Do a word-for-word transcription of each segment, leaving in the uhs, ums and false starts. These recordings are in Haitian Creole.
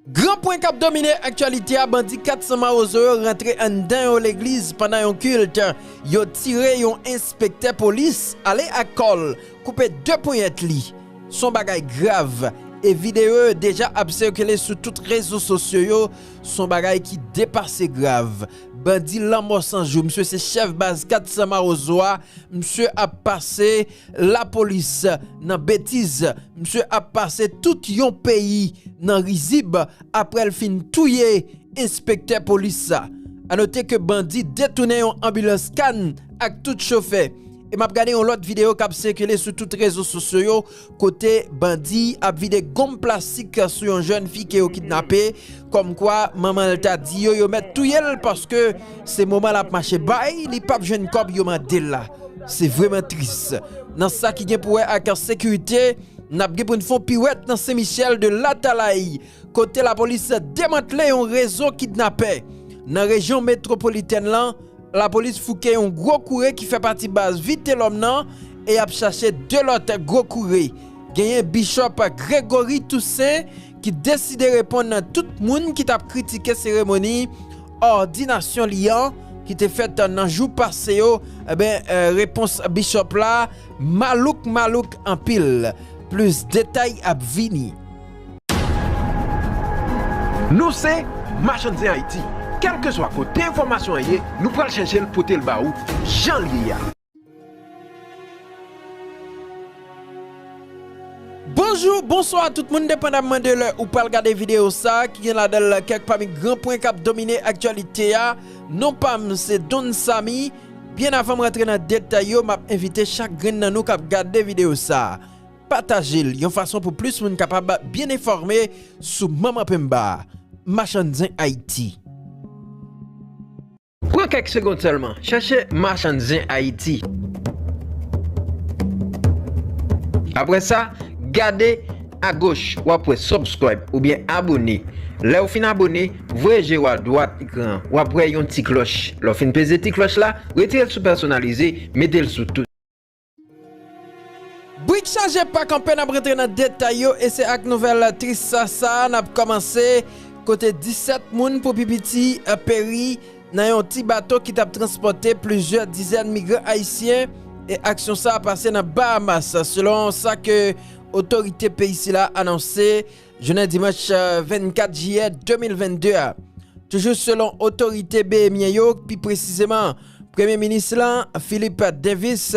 Gran pwen k ap domine aktyalite a, bandi kat san mawozo yo rantre anndan yon legliz pandan yon kilt. Yo tire yon enspektè polis, ale ak kò l, koupe de ponyèt li. S on bagay grav, e videyo yo deja ap sikile sou tout rezo sosyo yo. S on bagay ki depase grav. Bandi Lanmò San Jou, misye se chèf baz kat san mawozo a, misye ap pase lapolis nan betiz, misye ap pase tout yon peyi nan rizib apre l fin touye enspektè polis sa. A note ke bandi detounen yon anbilans kann ak tout chofè. E m ap gade yon lòt videyo k ap sikile sou tout rezo sosyo yo, kote bandi ap vide gonm plastik sou yon jèn fi ke yo kidnape, kòmkwa manman l ta di yo yo mèt touye l paske se moman l ap mache bay, li p ap jwenn kòb yo mande l la. Se vrèman tris. Nan sa ki gen pou wè ak sekirite, n ap gen pou n fè yon piwèt nan Sen Michèl de Latalay, kote lapolis demantle yon rezo kidnapè. Nan rejyon metwopolitèn lan, lapolis fouke yon gwo koure ki fè pati baz Vitelòm nan e y ap chache de lòt gwo koure. Genyen Bishop Gregory Toussaint ki deside reponn nan tout moun ki t ap kritike seremoni òdinasyon li an ki te fèt nan jou pase yo. Eben, eh, repons Bishop la malouk malouk anpil. Plis detay ap vini. Nou se Machann Zen Ayiti. Kèlkeswa kote enfòmasyon an ye, nou pral chèche l pote l ba ou jan l ye a. Bonjou, bonswa tout moun, depandamman de lè ou pral gade videyo sa a, ki gen ladan l kèk pami gran pwen k ap domine aktyalite a. Non pa m se Don Samy. Byen avan m rantre nan detay yo, m ap envite chak grenn nan nou k ap gade videyo sa a, pataje l yon fason pou plis moun kapab byen enfòme sou Manman Penba a, Machann Zen Ayiti. Pran kèk segonn sèlman, chèche Machann Zen Ayiti. Apre sa, gade agoch, w ap wè subscribe oubyen abone. Lè w fin abone, voye je w adwat ekran an, w ap wè yon ti klòch. Lè w fin peze ti klòch la, retire l sou pèsonalize, mete l sou tout. Brik chaje pa kanpe, n ap rantre nan detay yo, e se ak nouvèl tris sa sa a n ap kòmanse, kote disèt moun pou pi piti, eh, peri nan yon ti bato ki t ap transpòte plizyè dizèn migran ayisyen, e aksyon sa a pase nan Bahamas, selon sa ke otorite peyi sila anonse jounen dimanch, eh, vennkat jiyè de mil vennde a. Toujou selon otorite behemyen yo, pi presizeman Premye Minis lan, Philip Davis,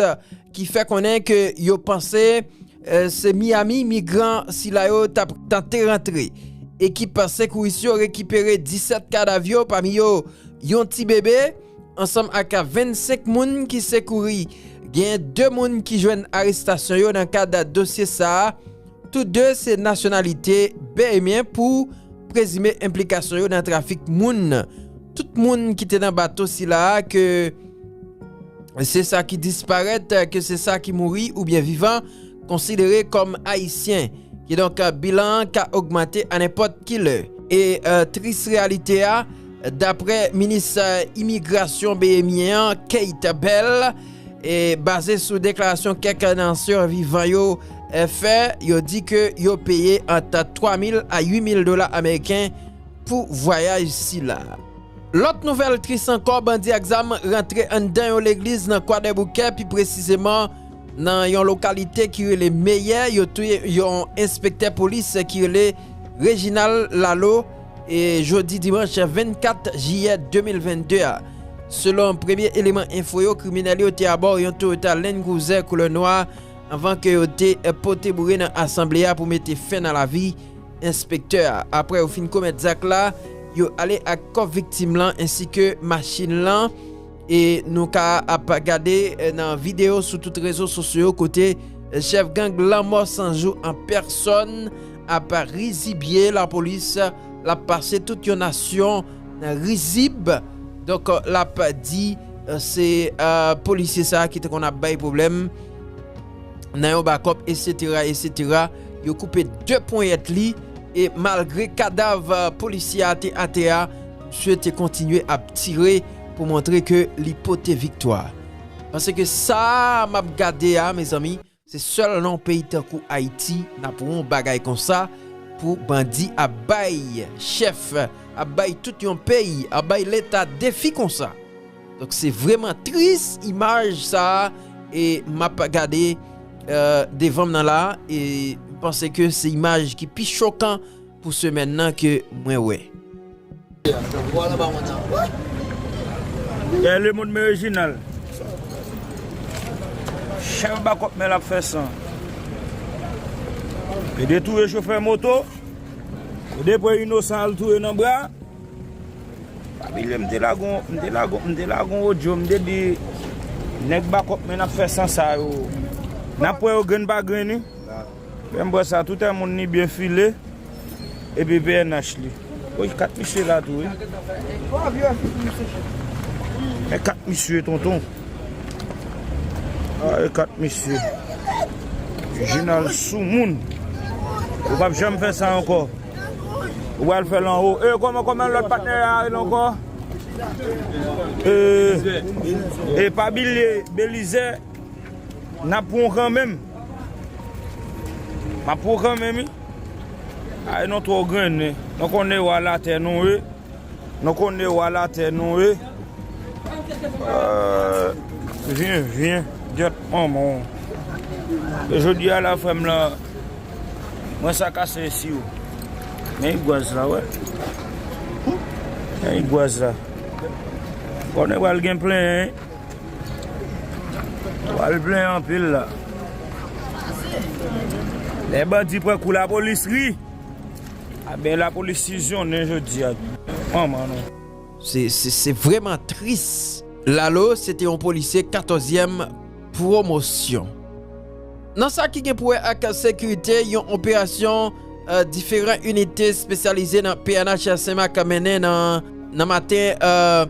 ki fè konnen ke yo panse, eh, se Miami migran sila yo t ap tante rantre. Ekip sekouris yo rekipere disèt kadav yo, pami yo yon ti bebe, ansanm ak vennsenk moun ki sekouri. Gen de moun ki jwenn arestasyon yo nan kad dosye sa a. Tou de se nasyonalite behemyen pou prezime enplikasyon yo nan trafik moun. Tout moun ki te nan bato sila a, ke se sa ki disparèt, ke se sa ki mouri oubyen vivan, konsidere kòm ayisyen. Kidonk, bilan an ka ogmante a nenpòt ki lè. E, eh, tris reyalite a, daprè minis, eh, imigrasyon behemyen an, Kate Bell, e baze sou deklarasyon kèk nan sivivan yo, eh, fè, yo di ke yo peye ant twa mil a uit mil dola ameriken pou vwayaj sila. Lòt nouvèl tris ankò, bandi ak zam rantre anndan yon legliz nan Kwadèboukè, pi presizeman nan yon lokalite ki rele Meyè. Yo touye yon enspektè polis ki rele Reginald Lalo, e jodi dimanch vennkat jiyè de mil vennde a. Selon premye eleman enfo yo, kriminèl yo te abò yon Toyota Land Cruiser koulè nwa anvan ke yo te, eh, pote boure nan asanble a pou mete fen nan lavi enspektè a. Apre yo fin komèt zak la, yo ale ak kò viktim lan ensi ke machin lan. E nou ka ap gade, eh, nan videyo sou tout rezo sosyo yo kote, eh, chèf gang Lanmò San Jou an pèsòn ap rizibye lapolis, l ap pase tout yon nasyon nan rizib. Donk, l ap di, eh, se, eh, polisye sa a ki te konn ap bay pwoblèm nan yon bakòp, etsetera, etsetera. Yo koupe de ponyèt li, e malgre kadav, eh, polisye a te atè a, misye te kontinye ap tire pou montre ke li pote viktwa. Paske sa m ap gade a, mezanmi, se sèl nan yon peyi tankou Ayiti n ap wè yon bagay konsa, pou bandi ap bay chèf, ap bay tout yon peyi, ap bay leta defi konsa. Donk se vrèman tris imaj sa a, e m ap gade, euh, devan m nan la, e m panse ke se imaj ki pi chokan pou semèn nan ke mwen wè. Gade lemonn men Reginald. Chèf bakòp men l ap fè san. Yo te touye chofè moto. Yo te pran inosan al touye nan bra. Pa bliye m te lage yon, m te lage yon, m te lage yon odyo, m te di nèg bakòp men ap fè san sa yo. N ap pran yo grenn pa grenn wi. Lè m pran sa, tout yon moun ni byen file, epi P N H li. Woy, kat misye la tou, wi. Men kat misye, tonton. A, e kat misye. Jinal sou moun. Ou p ap janm fè sa ankò. Ou pral fè l anwo. E, kòman, kòman lòt patnè a rele ankò? E, e pa bliye, Belizè. N ap pran w kanmenm. M ap pran w kanmenm, wi. Ay, nou twò grennen. Nou konnen wa latè nou ye. Nou konnen wa latè nou ye. Euh, vyen, vyen. Gyèt manman w. E jodi a la, frè m lan, mwen sa kase si w. Men igwaz la, wè. Men igwaz la. Konnen pral gen plenyen, wi. Pral plenyen anpil la. Lè bandi pran kou, lapolis ri. A ben, lapolis sizyonnen jodi a. Manman nou. Se, se, se vrèman tris. Lalo, se te yon polisye katòzyèm pwomosyon. Nan sa ki gen pou wè ak sekirite, yon operasyon, euh, diferan inite espesyalize nan P N H Senmak mennen nan, nan maten, euh,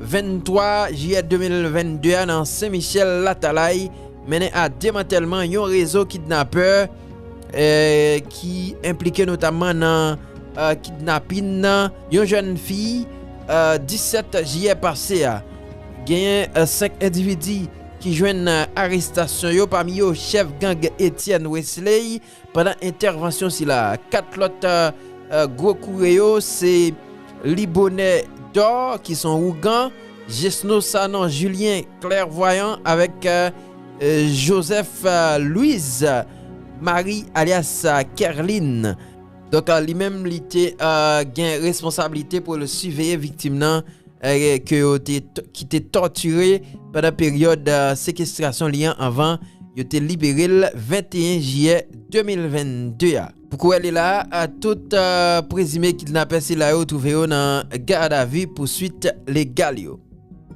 venntwa jiyè de mil vennde a nan Sen Michèl Latalay, mennen a demantèlman yon rezo kidnapè, eh, ki enplike notamman nan, eh, kidnapin yon jèn fi, eh, disèt jiyè pase a. Genyen, eh, senk endividi ki jwenn, eh, arestasyon yo, pami yo chèf gang Etienne Wesley, pandan entèvansyon sila, kat lòt, eh, eh, gwo koure yo, se Libonè Dò, ki se yon ougan, Jesno Sanon Julien Clairvoyant avèk, eh, eh, Joseph, eh, Louise Marie alyas, eh, Kerline. Donk, eh, li menm, li te, eh, gen responsablite pou l siveye viktim nan, eh, ke yo te t-, ki te tòtire pandan peryòd, eh, sekestrasyon li an anvan yo te libere l venteyen jiyè de mil vennde a. Pou kourè li la, eh, tout, eh, prezime kidnapè sila yo twouve yo nan gadavi pou swit legal yo.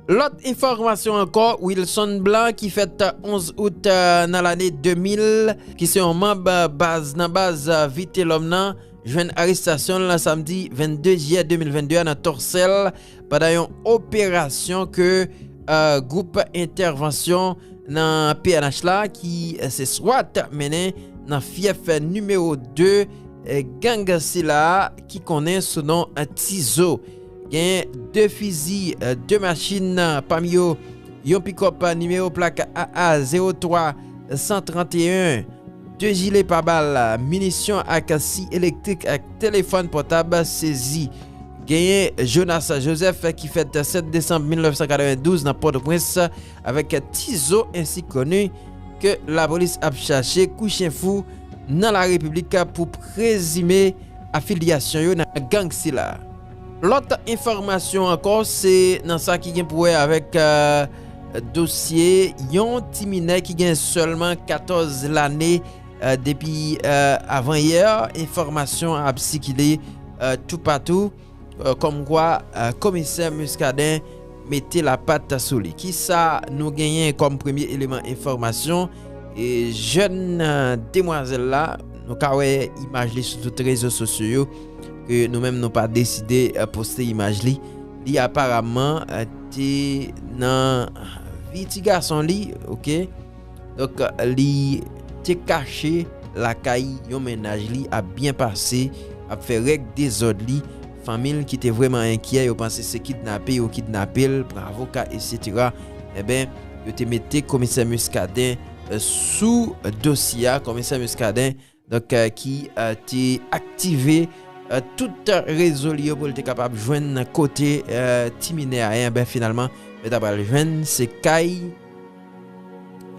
Lòt enfòmasyon ankò, Wilson Blanc ki fèt onz out, eh, nan lane de mil, ki se yon manm, eh, baz nan baz, eh, Vitelhomme nan, jwenn arestasyon l samdi vennde jiyè de mil vennde a nan Tòsèl pandan yon operasyon ke, eh, gwoup entèvansyon nan P N H la ki, eh, se swat mennen nan fyèf nimewo de, eh, gang sila ki konnen sou non, eh, Tizo. Gen de fizi, eh, de machin, eh, pami yo yon pikòp, eh, nimewo plak A A zewo twa san tranteyen, de jile pabal, minisyon ak si elektrik ak telefòn pòtab sezi. Genyen Jonas Joseph ki fèt sèt desanm mil nèf san katrevendouz nan Pòtoprens avèk Tizo, ensi koni ke lapolis ap chache kou chen fou nan Larepiblik pou prezime afilyasyon yo nan gang sila. Lòt enfòmasyon ankò, se nan sa ki gen pou wè avèk, eh, dosye yon ti minè ki gen sèlman katòz lane, eh, depi, eh, avanyè. Enfòmasyon ap sikile, eh, toupatou, eh, kòmkwa, eh, komisè Muscadin mete lapat sou li. Kisa nou genyen kòm premye eleman enfòmasyon? E jèn, eh, demwazèl la, nou ka wè imaj li sou tout rezo sosyo yo, ke nou menm nou pa deside, eh, poste imaj li. Li aparamman, eh, te nan vi ti gason li, oke? Donk, li te kache lakay yon mennaj li ap byen pase, ap fè règ dezòd li. Fanmi l ki te vrèman enkyè, yo panse se kidnape yo kidnape l, pran avoka, etsetera. Enben, yo te mete komisè Muscadin, eh, sou dosye a. Komisè Muscadin donk, eh, ki, eh, te aktive, eh, tout rezo li yo pou l te kapab jwenn kote, eh, ti minè a ye. Enben, finalman, yo ta pral jwenn se kay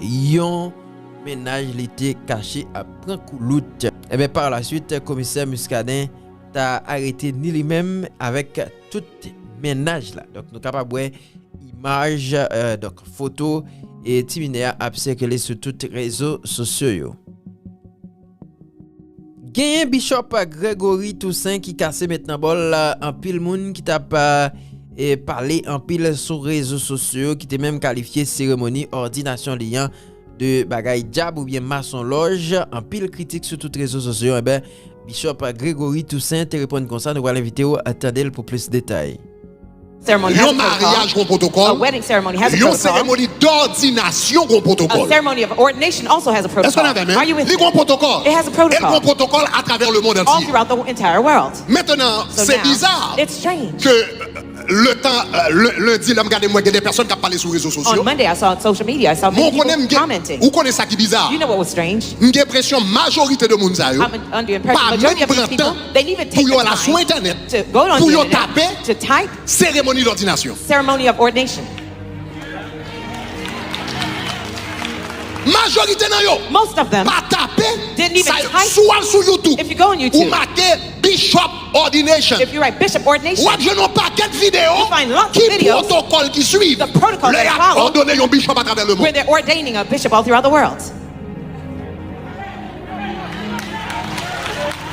yon mennaj li te kache ap pran koulout. Enben, par la suite, komisè Muscadin ta arete ni li menm avèk tout mennaj la. Donk, nou kapab wè imaj, eh, donk, foto, e ti minè a ap sikile sou tout rezo sosyo yo. Genyen Bishop Gregory Toussaint ki kase met nan bòl, eh, anpil moun ki t ap, eh, e pale anpil sou rezo sosyo yo, ki te menm kalifye seremoni òdinasyon li an de bagay dyab oubyen masonlòj. Anpil kritik sou tout rezo sosyo yo. Enben, Bishop Gregory Toussaint te reponn konsa, nou pral envite w tande l pou plis detay. Ceremony has a protocol. Yon maryaj gon pwotokòl. A wedding ceremony has a protocol. Yon seremoni dòdinasyon gon pwotokòl. A ceremony of ordination also has a protocol. Èske w avè m? Are you with me? Li gon pwotokòl. It has a protocol. E l gon pwotokòl atravè lemond antye. All throughout the entire world. Mentnan, se biza ke letan, euh, le- lendi, lè m gade, m wè gen de pèsòn k ap pale sou rezo sosyo. On Monday, I saw on social media, I saw many people commenting. Men w konnen m gen, ou konnen sa ki biza. You know what was strange? M gen enpresyon majorite de moun sa yo pa menm pran tan pou yo al sou entènèt, pou yo tape seremoni dòdinasyon. Ceremony of ordination. Majorite nan yo pa tape sa. Si w al sou YouTube, ou make Bishop Ordination, w ap jwenn yon pakèt videyo ki pwotokòl ki swiv lè y ap òdone yon bishop atravè lemond.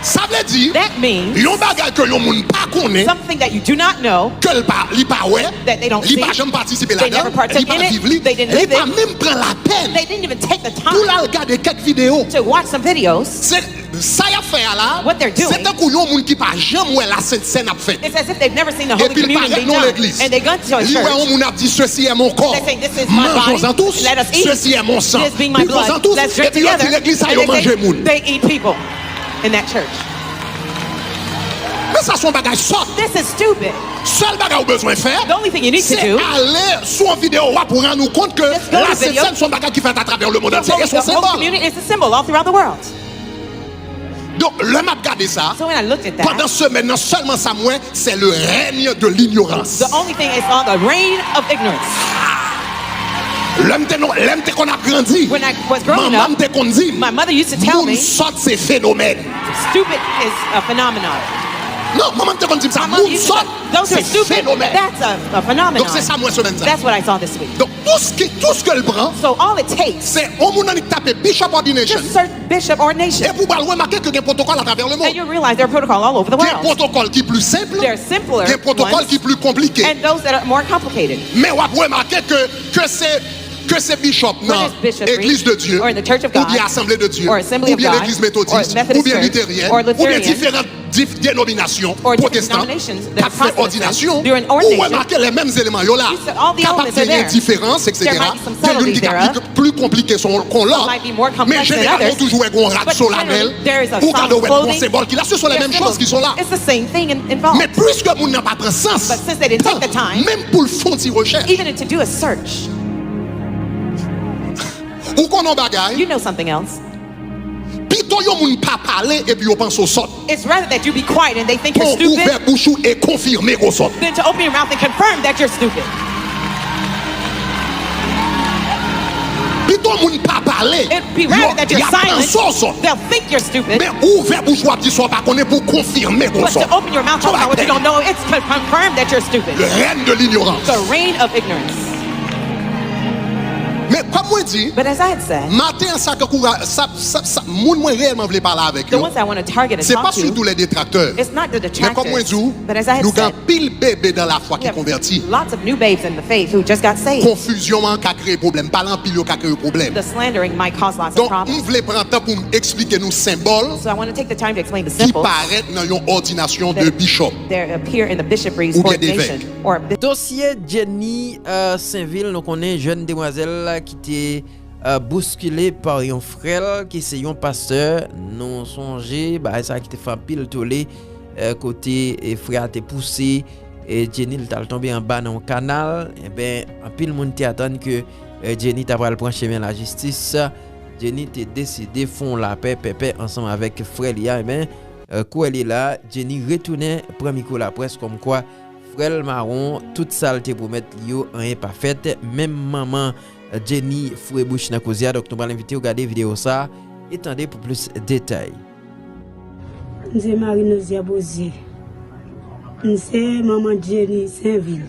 Sa vle di, yon bagay ke yon moun pa konnen, ke l pa, li pa wè, li pa janm patisipe ladan l, li pa viv li, li pa menm pran lapèn pou l al gade kèk videyo. Se, sa y ap fè a la, se tankou yon moun ki pa janm wè Lasent Sèn ap fèt. Epi l parèt nan yon legliz. Li wè yon moun ap di, "Ceci est mon corps." Manjons-en tous, ceci est mon sang. Buvons-en tous. Epi yo di legliz sa yo manje moun. Men sa se yon bagay sòt. Sèl bagay ou bezwen fè, se ale sou yon videyo, w ap rann ou kont ke Lasent Sèn se yon bagay ki fèt atravè lemond antye. E se yon senbòl. Donk, lè m ap gade sa, pandan semèn nan, sèlman sa m wè, c'est le règne de l'ignorance. The only thing is called the reign of ignorance. Lè m te, lè m te konn ap grandi, manman m te konn di m, moun sòt se fenomèn. Stupid is a phenomenon. Non, manman m te konn di m sa, moun sòt se fenomèn. Donk, se sa m wè semèn sa. That's what I saw this week. Donk, tou s ki, tou s ke l pran, se yon moun annik tape Bishop Ordination. Bishop Ordination. Epi w pral remake ke gen pwotokòl atravè lemond. And you realize there are protocol all over the world. Gen pwotokòl ki pli senp, gen pwotokòl ki pli konplike. And those that are more complicated. Men w ap remake ke, ke se, ke se bishop nan Eglise de Dieu, oubyen Assemblée de Dieu, oubyen Legliz Metodis, oubyen Literyèn, oubyen diferan denominasyon pwotestan k ap fè òdinasyon, ou remake lè menm eleman yo la, kapab genyen diferans, etsetera. Gen youn ki ka pli, pli konplike ke lòt, men jeneralman, ou toujou wè gen yon rad solanèl, ou gade, ou wè gen yon senbòl ki la, se sont les mêmes choses qui sont là. Men piske moun nan pa pran sans, tan, menm pou l fè yon ti rechèch. Ou konnen yon bagay? Pito yon moun pa pale epi yo panse w sòt. It's rather that you be quiet and they think you're stupid. Bon, ouvè bouch ou e konfime ke w sòt. Than to open your mouth and confirm that you're stupid. Pito moun pa pale, y ap panse w sòt. They'll think you're stupid. Men ouvè bouch ou ap di sa w pa konnen pou konfime ke w sòt. But to open your mouth, talk about what you don't know, it's to confirm that you're stupid. Le règne de l'ignorance. The reign of ignorance. Men kòm mwen di, maten an, sa k ankoura-, sa, sa, sa, moun mwen reyèlman vle pale avèk yo, se pa sitou lè detraktè. Men kòm mwen di w, nou gen anpil bebe nan lafwa ki konvèti. Konfizyon an ka kreye pwoblèm. Pale anpil yo ka kreye pwoblèm. Donk, m vle pran tan pou m eksplike nou senbòl ki parèt nan yon òdinasyon de bishop oubyen devèk. Dosye Jenny, euh, Sainvil, nou konnen jèn demwazèl ki te, euh, bouskile pa yon frè l ki se yon pastè. Nou sonje bagay sa ki te fè anpil tole, euh, kote, e, frè a te pouse, e, Jenny, l t al tonbe anba nan yon kanal. Enben, anpil moun te atann ke, euh, Jenny ta pral pran chemen lajistis. Jenny te deside fè yon lapè pèpè ansanm avèk frè li a, men, eh, kou wè li la, Jenny retounen pran mikwo laprès kòmkwa frè l mawon, tout sa l te pwomèt li yo, anyen pa fèt. Menm manman Jenny foure bouch nan koze a, donk nou pral envite w gade videyo sa a e tande pou plis detay. M se Marie Nosia Bozier. M se manman Jenny Senvil.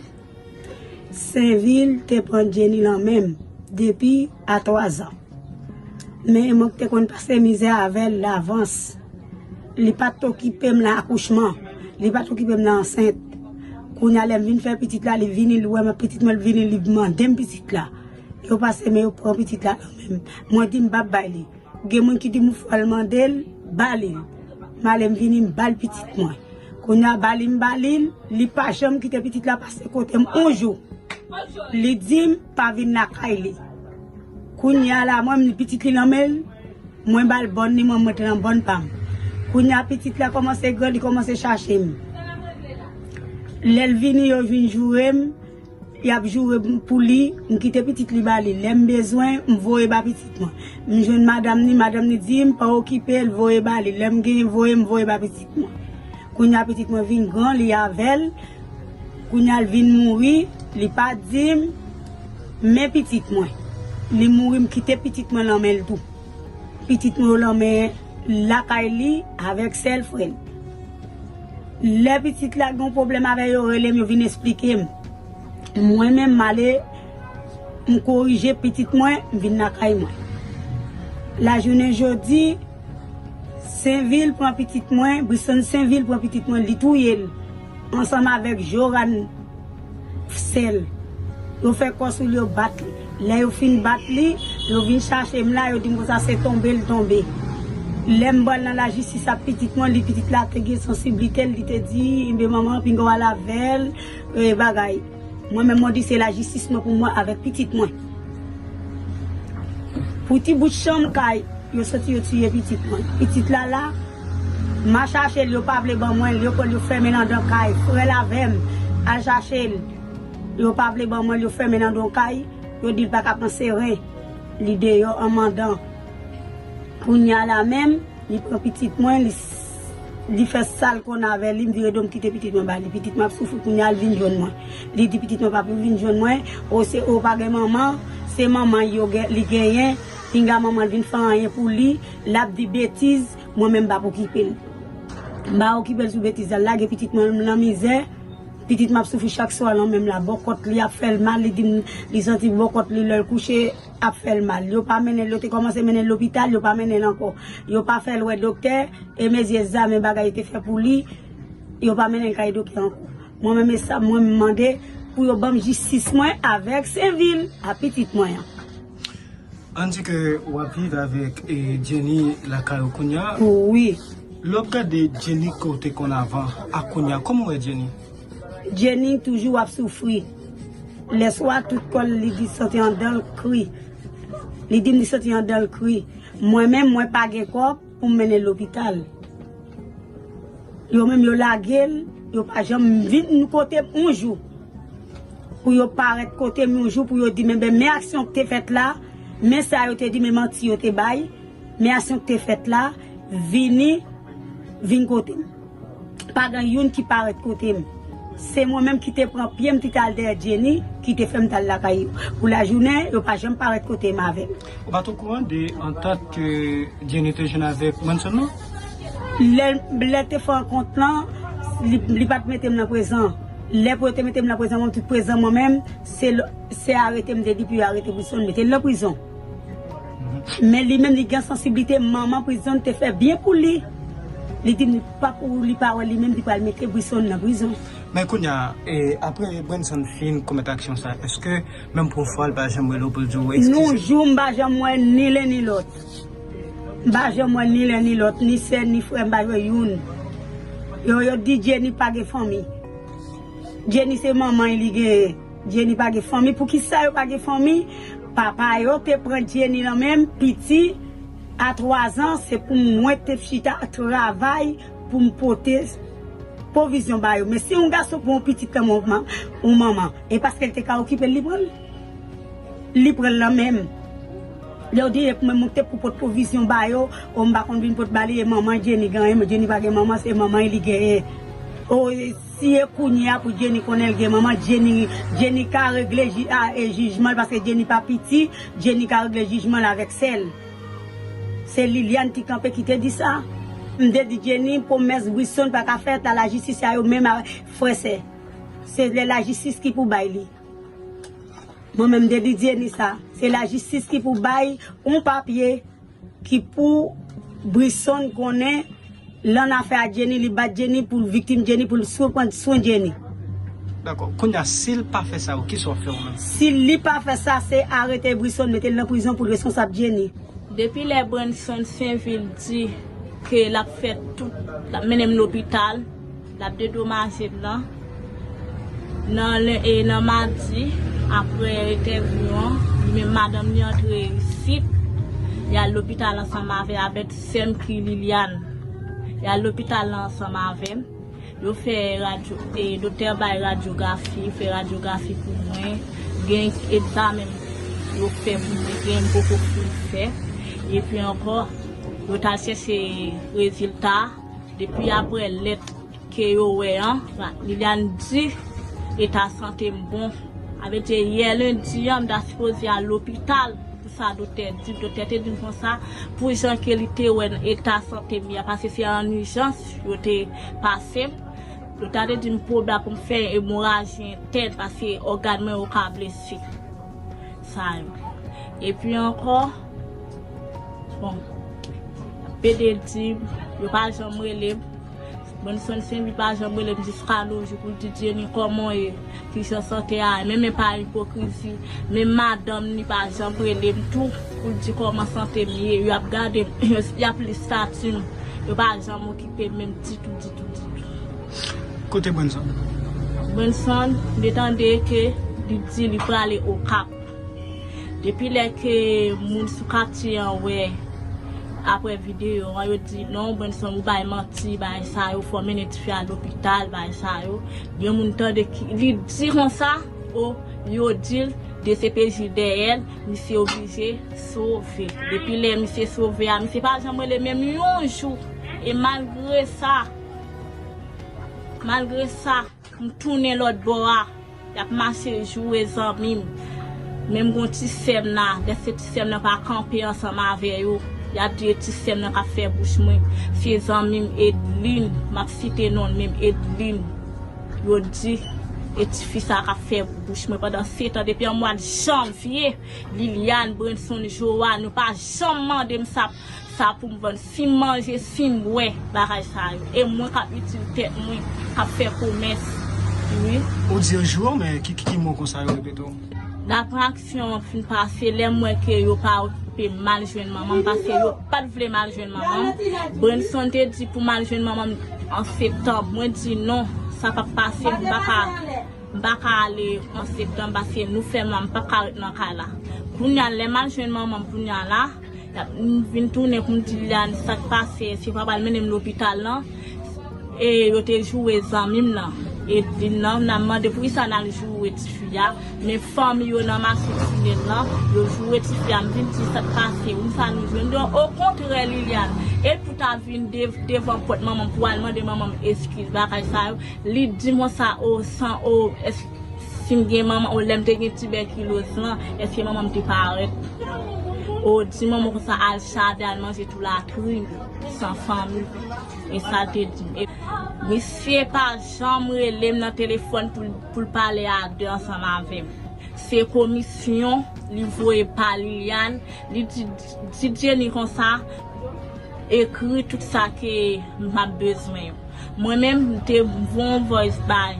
Senvil te pran Jenny nan men m depi a twazan. Men mwen ki te konn pase mizè avè l davans. Li pa t okipe m nan akouchman. Li pa t okipe m nan ansent. Kounye a lè m vin fè pitit la, li vini, li wè m ak pitit mwen, li vini, li mande m pitit la. Yo pase men yo pran pitit la nan men m. Mwen di m p ap bay li. Gen moun ki di m fò l mande l, ba li l. M ale m vini m ba l pitit mwen. Kounye a ba li m ba li l, li pa janm kite pitit la pase kote m yon jou. Li di m pa vin lakay li. Kounye a la mwen m pitit li nan men l, mwen ba l bòn li, mwen m rete nan bòn pa m. Kounye a pitit la kòmanse grandi, kòmanse chache m. Lè l vini yo vin joure m, y ap joure m pou li, m kite pitit li ba li. Lè m bezwen, m voye ba pitit mwen. M jwenn madanm ni, madanm ni di m pa okipe l, voye ba li. Lè m genyen voye, m voye ba pitit mwen. Kounye a pitit mwen vin gran, li avè l. Kounye a l vin mouri, li pa di m men pitit mwen. Li mouri, m kite pitit mwen nan men l tou. Pitit mwen yo nan men lakay li avèk sèl frè l. Lè pitit la gen yon pwoblèm avè yo, rele m, yo vin esplike m. Mwen menm, m ale, m korije pitit mwen, m vin lakay mwen. Lajounen jodi, Senvil pran pitit mwen, Brisson Senvil pran pitit mwen, li touye l. Ansanm avèk Joran sè l. Yo fè kò sou li, yo bat li. Lè yo fin bat li, yo vin chache m la, yo di m konsa se tonbe l tonbe. Lè m pral nan lajistis ak pitit mwen, li pitit la te gen sansiblite l, li te di, enben manman, pinga w al avè l, e bagay. Mwen menm mwen di se lajistis mwen pou mwen avèk pitit mwen. Pou ti bout chanm kay, yo soti yo tiye pitit mwen. Pitit la la, m a chache l, yo pa vle ban mwen l, yo pran l, yo fèmen l anndan kay. Frè l avè m al chache l, yo pa vle ban mwen l, yo fèmen l anndan kay, yo di l pa ka pran seren. Li deyò an mandan. Kounye a la menm, li pran pitit mwen, li, li fè sa l konn avè li, m vire do m kite pitit mwen ba li. Pitit mwen ap soufri kounye a, l vin jwenn mwen. Li di pitit mwen pa pou vin jwenn mwen, o se o pa gen manman, se manman yo gen, li genyen, pinga manman l vin fè anyen pou li, l ap di betiz, mwen menm m p ap okipe l. M pa okipe l sou betiz la, l lage pitit mwen nan mizè, pitit mwen ap soufri chak swa nan men m la, bòkòt li ap fè l mal, li di m, li santi bòkòt li lè l kouche, ap fè l mal. Yo pa mennen l, yo te kòmanse mennen l lopital, yo pa mennen l ankò. Yo pa fè l wè doktè, e mezi egzamen bagay yo te fè pou li, yo pa mennen l kay doktè ankò. Mwen menm e sa mwen m mande pou yo ban m jistis mwen avèk Senvil a pitit mwen an. Ann di ke w ap viv avèk e, Jenny lakay ou kounye a. Wi. Lè w ap gade Jenny ke w te konn avan ak kounye a, kòman w wè Jenny? Jenny toujou ap soufri. Lèswa, tout kò l, li di santi anndan l kri. Li di m li santi anndan l kri. Mwen menm, mwen pa gen kòb pou m mennen l lopital. Yo menm, yo lage l, yo pa janm vin kote m yon jou. Pou yo parèt kote m yon jou, pou yo di m, enben, men aksyon k te fèt la, men sa yo te di, men manti yo te bay. Men aksyon k te fèt la, vini, vin kote m. Pa gen youn ki parèt kote m. Se mwen menm ki te pran pye m, ki t al dèyè Jenny, ki te fè m t al lakay yo. Pou lajounen, yo pa janm parèt kote m avè m. Ou pa t okouran de antant ke Jenny te jwenn avèk Brunson nan? Lè, lè te fè rankont lan, li, li pa t mete m nan prezan. Lè pou yo te mete m nan prezan, mwen tout prezan mwen menm, se, se arete m te di pou yo arete Brunson, mete l nan prizon. Men li menm li gen sansiblite, manman Brunson te fè byen pou li. Li di m li pa pou li pa wè li menm li pral mete Brunson nan prizon. Men kounye a, e, apre Brunson fin komèt aksyon sa, èske menm pou fwa l pa janm rele w pou l di w eskize? Non, jou m pa janm wè ni len ni lòt. M pa janm wè ni len ni lòt, ni sè, ni frè, m pa wè youn. Yo, yo di Jenny pa gen fanmi. Jenny se manman li genyen. Jenny pa gen fanmi. Poukisa yo pa gen fanmi? Papa yo te pran Jenny nan men m, piti, a twazan, se pou mwen te chita travay pou m pote pwovizyon ba yo. Men si yon gason pran yon pitit nan men yon manman, e paske l te ka okipe l, li pran l. Li pran l nan men m. Lè yo deye pou mwen, mwen te pou pot pwovizyon ba yo, o m pa konn vin pot ba li, e manman Jenny gen anyen, Jenny pa gen manman, se manman li genyen. O, si e kounye a pou Jenny konnen l gen manman, Jenny, Jenny ka regle ji- a, e jijman l, paske Jenny pa piti, Jenny ka regle jijman l avèk sè l. Se Liliane Ti Kanpe ki te di sa. M te di Jenny, pwomès Brisson pa ka fèt a lajistis a yo menm a frè sè. Se lè lajistis ki pou bay li. Mwen menm m te di Jenny sa. Se lajistis ki pou bay yon papye ki pou Brisson konnen lan afè a Jenny, li bat Jenny pou l viktim Jenny, pou l sou pran swen Jenny. Dakò. Kounye a, si l pa fè sa, ou, kisa w ap fè ou menm? Si li pa fè sa, se arete Brisson, mete l nan prizon pou l responsab Jenny. Depi lè Brenson Senvil di ke l ap fè tout, l ap mennen m lopital, l ap dedomaje m nan, nan len- e nan madi, apre entèvyou an, li menm madanm li antre isit, y al lopital ansanm avè, avèk sè m ki Liliane. Y al lopital la ansanm avè m. Yo fè radyo, e, doktè bay radyografi, fè radyografi pou mwen. Gen egzamen yo fè pou mwen, gen m poko fin fè. Epi ankò, yo t al chèche rezilta. Depi apre lèt ke yo wè an, Liliane di eta sante m bon. Sa vle di yè lendi an, m ta sipoze al lopital. Pou sa doktè di m, doktè te di m konsa, pou jan ke li te wè eta sante m ye a, paske se an ijans yo te pase m. Doktè a te di m pwoblèm pou m fè emoraji entèn, paske ògàn mwen yo ka blese. Sa yo. Epi ankò, bon, pede di m, yo pa janm rele m. Brenson Senvil pa janm rele m jiska no jou pou l di Jenny kòman w ye, kijan sante a ye. Men, men pa ipokrizi, men madanm li pa janm rele m tou pou l di kòman sante m ye. Y ap gade m, y ap li estati m. Yo pa janm okipe m menm ditou, ditou, ditou. Kote Brenson? Brenson, m te tande ke li di li prale Okap. Depi lè ke moun sou katye an wè apre videyo an, yo di non, Brenson, ou bay manti, bagay sa yo, fò mennen tifi a lopital, bagay sa yo. Gen moun tande ki, li di konsa, o, yo di l, D C P J dèyè l, misye oblije sove. Depi lè misye sove a, misye pa janm rele menm yon jou. E malgre sa, malgre sa, m tounen lòt bò a, y ap mache joure zanmi m. Men m gon ti sè m la, lè se ti sè m nan pa kanpe ansanm avè yo, y ap di e ti sè m nan k ap fè bouch mwen. Se zanmi m Edline, m ap site non l menm, Edline. Yo di e tifi sa k ap fè bouch mwen pandan setan, depi an mwa janvye, Liliane, Brenson, Joanne, yo pa janm mande m sa, sa pou m vann. Si m manje, si m bwè, bagay sa yo. E mwen k ap itil tèt mwen, k ap fè komès. Wi. Ou di yo joure w, men ki, ki, ki mo konsa yo repete w? Dapre aksyon an fin pase, lè m wè ke yo pa okipe m, m al jwenn manman m, paske yo pa t vle m al jwenn manman m. Brenson te di pou m al jwenn manman m an septanm. Mwen di non, sa p ap pase, m pa ka, m pa ka ale an septanm, paske nou fè mwa, m p ap ka ret nan kay la. Kounye a, lè m al jwenn manman m kounye a la, y ap, m vin tounen pou m di Liliane sa k pase, si w pa pral mennen m lopital lan. E yo te joure zanmi m nan. Edline nan, m nan mande poukisa n al joure tifi a. Men fanmi yo nan mache tinèl lan, yo joure tifi a. M vin di sa k pase, wi, sa nou jwenn. Donk, okontrè, Liliane, e pou ta vin dev- devan pòt manman m pou al mande manman m eskiz, bagay sa yo. Li di m konsa, o, san, o, èske si m gen manman, o, lè m te gen tibèkiloz lan, èske manman m te parèt? O, di manman konsa al chade, al manje tou latrin, san fanmi. E sa l te di m. E misye pa janm rele m nan telefòn pou l, pou l pale a de ansanm avè m. Se komisyon li voye pa Liliane, li di, di Jenny konsa, ekri tout sa ke m ap bezwen yo. Mwen menm, m te voye yon voice bay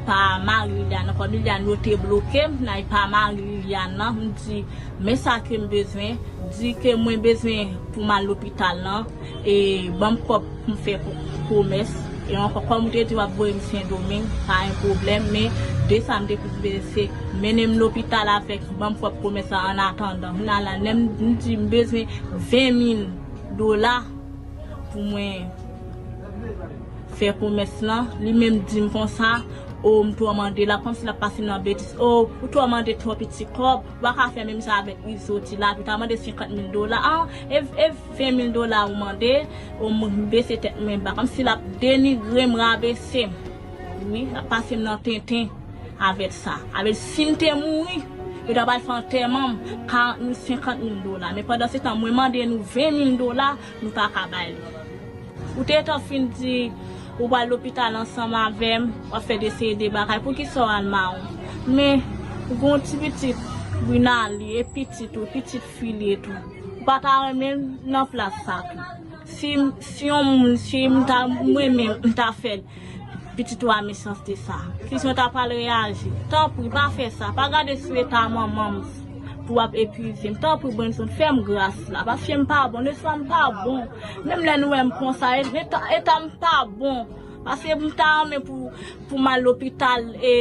pa mari Liliane, kòm Liliane yo te bloke m, nan pa mari Liliane nan, m di, men sa ke m bezwen, di ke mwen bezwen pou m al lopital lan, e ban m kòb pou m fè ko- komès, e ankò, kòm ou te di w ap voye m Sendomeng, pa yon pwoblèm, men de sa m te plis bezwen, se mennen m lopital avèk ban m kòb komès la annatandan. Kounye a la, lè m di m bezwen ven mil dola pou mwen fè komès lan, li menm di m konsa, O, m twò mande, l ap kòmsi l ap pase m nan betiz. O, ou twò mande twò piti kòb, ou pa ka fè menm jan avèk Izo Ti la, ou ta mande senkant mil dola. An, e, e ven mil dola ou mande, o, m bese tèt mwen ba, kòmsi l ap denigre m, rabese m. Wi, l ap pase m nan tenten avèk sa. Avèk si m te mouri, yo ta pral fè antèman m, karant mil, senkant mil dola. Men pandan se tan, mwen mande nou ven mil dola, nou pa ka bay li. Ou te tan fin di ou pral lopital ansanm avè m, w ap fè de seri de bagay. Poukisa w al mawon? Men, ou gen yon ti pitit, Brinali, e pitit ou, pitit fi li e tou. Ou pa ta renmen l nan plas sa tou. Si, si yon moun, si m ta, mwen menm, m ta fè l, pitit ou a mechanste sa. Ki jan w ta pral reyaji? Tanpri, pa fè sa. Pa gade sou eta manman m pou w ap epuize m. Tanpri, Brunson, fè m gras la. Paske m pa bon. Lespwa m pa bon. Menm lè nou wè m konsa, e, eta, eta m pa bon. Paske m ta renmen pou, pou m al lopital, e,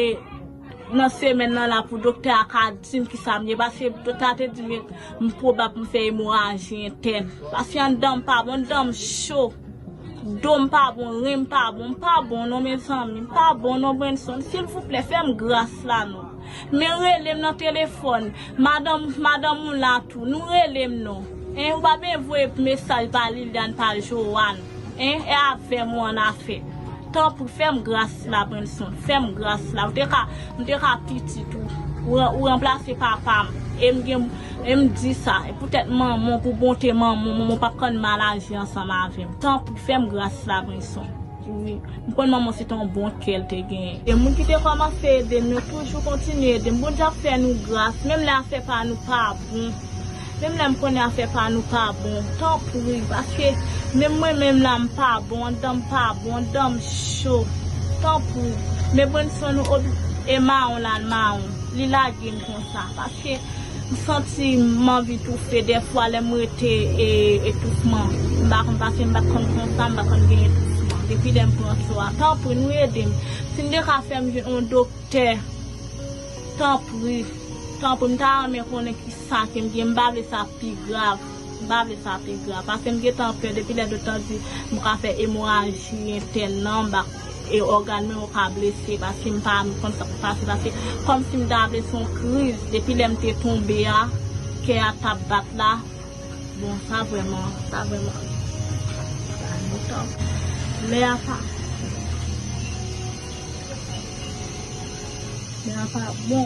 nan semèn nan la pou doktè a ka di m kisa m ye. Paske doktè a te di m m pwobab m fè emoraji entèn. Paske anndan m pa bon, anndan m cho. Do m pa bon, ren m pa bon, m pa bon non, mezanmi, m pa bon non, Brunson. Silvouplè, fè m gras la non. Men rele m nan telefòn. Madanm, madanm ou la tou, nou rele m non. Hein, ou pa ben voye mesaj pa Liliane, pa Joanne. Hein, e avè m ou annafè. Tanpri, fè m gras la, Brunson. Fè m gras la. Ou te ka, m te ka pitit ou. Ou, ran- ou ranplase papa m. E m gen, e m di sa. E poutèt manman, pou bonte manman, manman p ap konn mal aji ansanm avè m. Tanpri, fè m gras la, Brunson. Wi. M konn manman se te yon bon kè l te genyen. E moun ki te kòmanse ede m, yo toujou kontinye ede m. Bondye ap fè nou gras. Menm lè afè pa nou pa bon. Menm lè m konnen afè pa nou pa bon, tanpri, paske menm mwen menm la m pa bon, anndan m pa bon, anndan m cho. Tanpri, men Brunson ou obi- e mawon la, l mawon, li lage m konsa, paske m santi m anvi toufe, dèfwa lè m rete e, etoufman, m pa konn paske m pa t konn konsa, m pa konn gen etoufman, depi lè m pran so a, tanpri, nou ede m, si n te ka fè m jwenn yon doktè, tanpri, tanpri, m ta renmen konnen ki sa ke m gen, m pa vle sa pi grav. M pa vle sa pi grav. Paske m gentan pè depi lè doktè di m ka fè emoraji entèn nan, m pa, e ògàn mwen yo ka blese, paske m pa konn sa k pase, paske kòmsi m ta vle se yon kriz, depi lè m te tonbe a, kè a t ap bat la. Bon, sa vrèman, sa vrèman. Lè a pa, lè a pa bon.